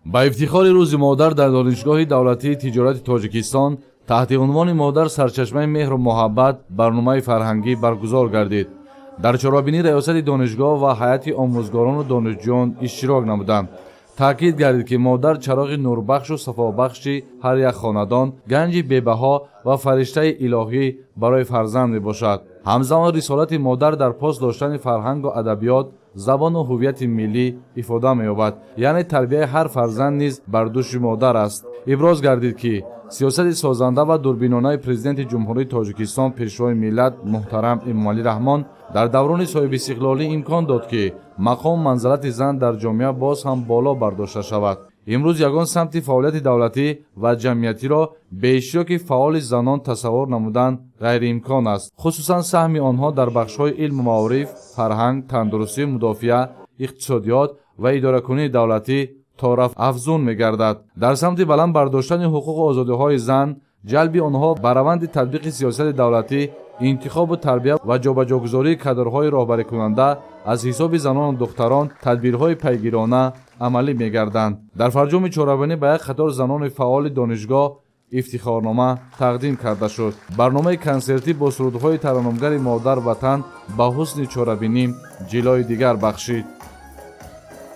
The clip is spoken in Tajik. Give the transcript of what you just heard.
Ба ифтихори Рӯзи модар дар Донишгоҳи давлатии тиҷорати Тоҷикистон таҳти унвони «Модар — сарчашмаи меҳру муҳаббат» барномаи фарҳангӣ баргузор гардид. Дар чорабинӣ раёсати донишгоҳ ва ҳайати омӯзгорону донишҷӯён иштирок намуданд. Таъкид гардид, ки модар чароғи нурбахшу сафобахши ҳар як хонадон, ганҷи бебаҳо ва фариштаи илоҳӣ барои фарзанд мебошад. Ҳамзамон рисолати модар дар пос доштани фарҳангу адабиёт, забону ҳуввияти миллӣ ифода меёбад, яъне тарбияи ҳар фарзанд низ бар дӯши модар аст. Иброз гардид, ки сиёсати созанда ва дурбинонаи Президенти Ҷумҳурии Тоҷикистон, Пешвои миллат муҳтарам Эмомалӣ Раҳмон дар даврони соҳибистиқлолӣ имкон дод, ки мақому манзалати зан дар ҷомеа боз ҳам боло бардошта шавад. Имрӯз ягон самти фаъолияти давлатӣ ва ҷамъиятиро бе иштироки фаъоли занон тасаввур намудан ғайриимкон аст. Хусусан саҳми онҳо дар бахшҳои илму маориф, фарҳанг, тандурустӣ, мудофиа, иқтисодиёт ва идоракунии давлатӣ торафт афзун мегардад. Дар самти баланд бардоштани ҳуқуқу озодиҳои зан, ҷалби онҳо ба раванди татбиқи сиёсати давлатӣ, интихобу тарбия ва ҷобаҷогузории кадрҳои роҳбарикунанда аз ҳисоби занону духтарон тадбирҳои пайгирона амалӣ мегарданд. Дар фарҷоми чорабинӣ ба як қатор занони фаъоли донишгоҳ ифтихорнома тақдим карда шуд. Барномаи консертӣ бо сурудҳои тараннумгари модар ватан ба ҳусни чорабинӣ ҷилои дигар бахшид.